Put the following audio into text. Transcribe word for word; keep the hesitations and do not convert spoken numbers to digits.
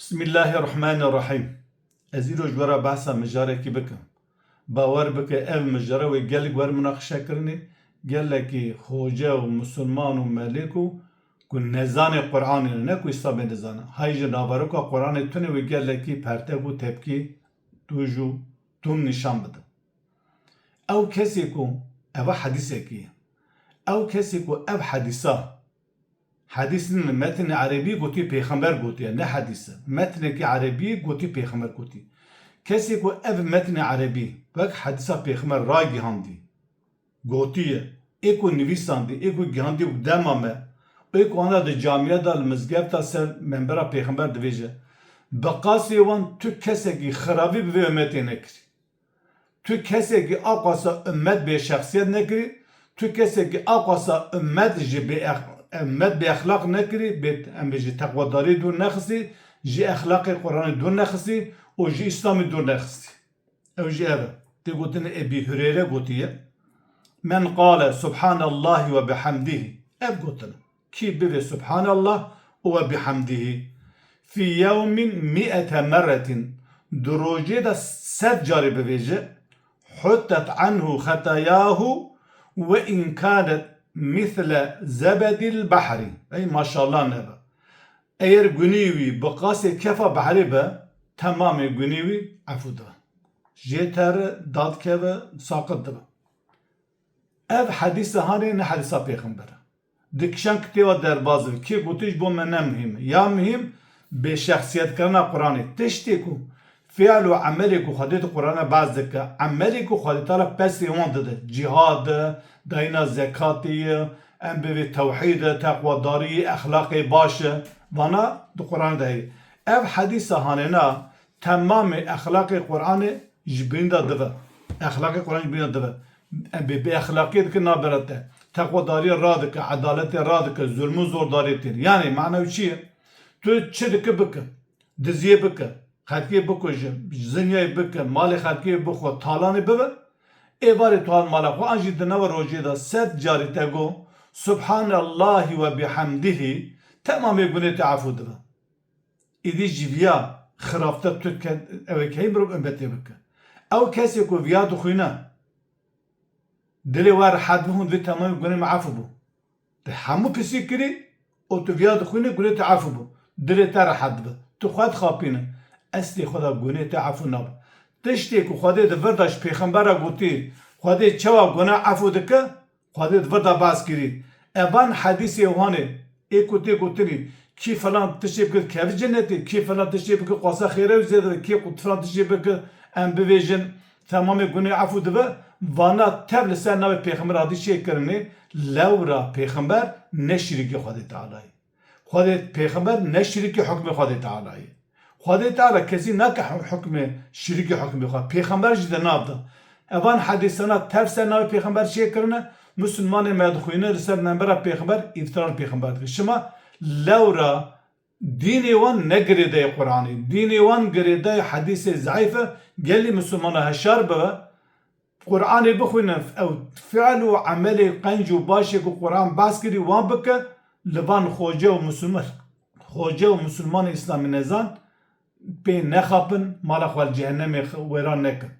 Bismillahirrahmanirrahîm. Ez îro ji we re behsa mijarekî bikim. Bawer bike ev mijare wê gelek wer minaqişe kirinê, gelekî xoce û misilman û melêk û ku nezanê Qur'anê ne, ne ku Îslamê nizane. Hay ji naveroka Qur'anê tune wê gelekî pertek û tepkî tûj û tûm nîşan bide. Ew kesê ku, eva hedîsekî ye. Ew kesê ku ev hedîsa, hedîs nîne, metnê erebî gotî, pêxember gotiye, ne hedîs e. Metnekî erebî gotî, pêxember gotî. Kesê ku ev metnê erebî wek hedîsa pêxember ragihandî, gotiye, ê ku nivîsandî, ê ku gihandî û dema me, ê ku ana di camiya de, li mizgefta ser membera pêxember divêje, bi qasê wan tu kesekî xiravî bi vê ummetê nekirî. Tu kesekî aqasa ummet bê şexsiyet nekirî, tu kesekî aqasa ummet ji bê ex-, ummet bê exlaq nekirî, bê, em bê ji teqwedarî dûr nexistî, ji exlaqê Qur'anê dûr nexistî û ji Îslamê dûr nexistî. Ew jî ev e. Tê gotin Ebî Hureyre gotiye, "Men qale Subhanallahî ve bihamdîhî." Ev gotin. Kî bivê Subhanallah û ve bihamdîhî fî yewmin mi'ete merretin, di rojê de sed carî bivêje, "huttet anhu xetayahu ve in kanet misle zebedil behrî." Ey maşallah nebe. Eger gunî wî bi qasê kefa behrê be, temamê gunî wî efû dibe. Jê tere, dadkeve, saqit dibe. Ev hedîsa hanê ne hedîsa pêxember e. Di kişan kitêba derbaz dibe. Kê gotiş bo me ne muhîm e. Ya muhîm bêşexsiyetkirina Qur'anê. Tiştê ku fiil û emelê ku Xwedê di Qur'ana behs dike, emelê ku Xwedê Teala pesê wan dide. Cîhad e, dayîna zekatê ye, em bivê tewhîd e, teqwedarî ye, exlaqê baş e. Vana di Qur'anê de heye. Ev hedîsa hanêna temamê exlaqê Qur'anê ji birînda dive. Exlaqê Qur'an ji birînda dive. Em bê, bê exlaqiyê dike nabere te. Teqwedariyê radike, edaletê radike, zulm û zordariyê têne. Yanî mana wî çi ye? Tu çi dike bike. Diziyê bike, xelkê bikuje, zinyayê bike, malê xelkê bixwe, talanê bibe. Êvarê tu hat mala xwe, an jî di nava rojê de sed carî te got, "Subhanallahî ve bihamdîhî", temamê gunê te efû dibe. Îdî ji viya xirafte tu ke-, ew ê keyî mirov ummetê bike. Ew kesê ku viya dixwîne, dilê we rehet bû, hûn vê temamê gunê me efû bû. Tu hemû pisî kirî û tu viya dixwîne, gunê te efû bû. Dilê te rehet dibe. Tu xwe dixapîne. Eslê xwe de gunê te efû nabe. Tiştê ku Xwedê di vir de ji pêxember re gotî, Xwedê çawa guna efû dike, Xwedê di vir de behs kirî. Evan hedîsê wan ê, ê ku tê gotinî, kî filan tiştê bikir dikeve cenetê, kî filan tiştê bikir xwasa xêre wî zêde dibe, kê ku filan tiştê bikir, em bivêjin, temamê gunê efû dibe, vana tev li ser navê pêxember hatî çêkirinê, lewra pêxember ne şirîkê Xwedê Teala ye. Xwedê pêxember ne şirîkê hukmê Xwedê Teala ye. Xwedê Teala kesî nake hu-, hukmê şirîkê hukmê xwe. Pêxember jî di nav de. Evan hedîsana tev ser navê pêxember çêkirine, misilmanê me dixwîne li ser membera pêxember îftira li pêxember dike. Şima lewra dînê wan ne girêdayê Qur'anê. Dînê wan girêdayê hedîsê zeîf e. Gelî misilmana heşar bibe, Qur'anê bixwînin, ew fiil û emelê qenc û başê ku Qur'an behs kirî wan bike, li van xoce û misilman, xoce û misilmanê îslamî nezan pê nexapin, mala xwe li cehennemê wêran nekin.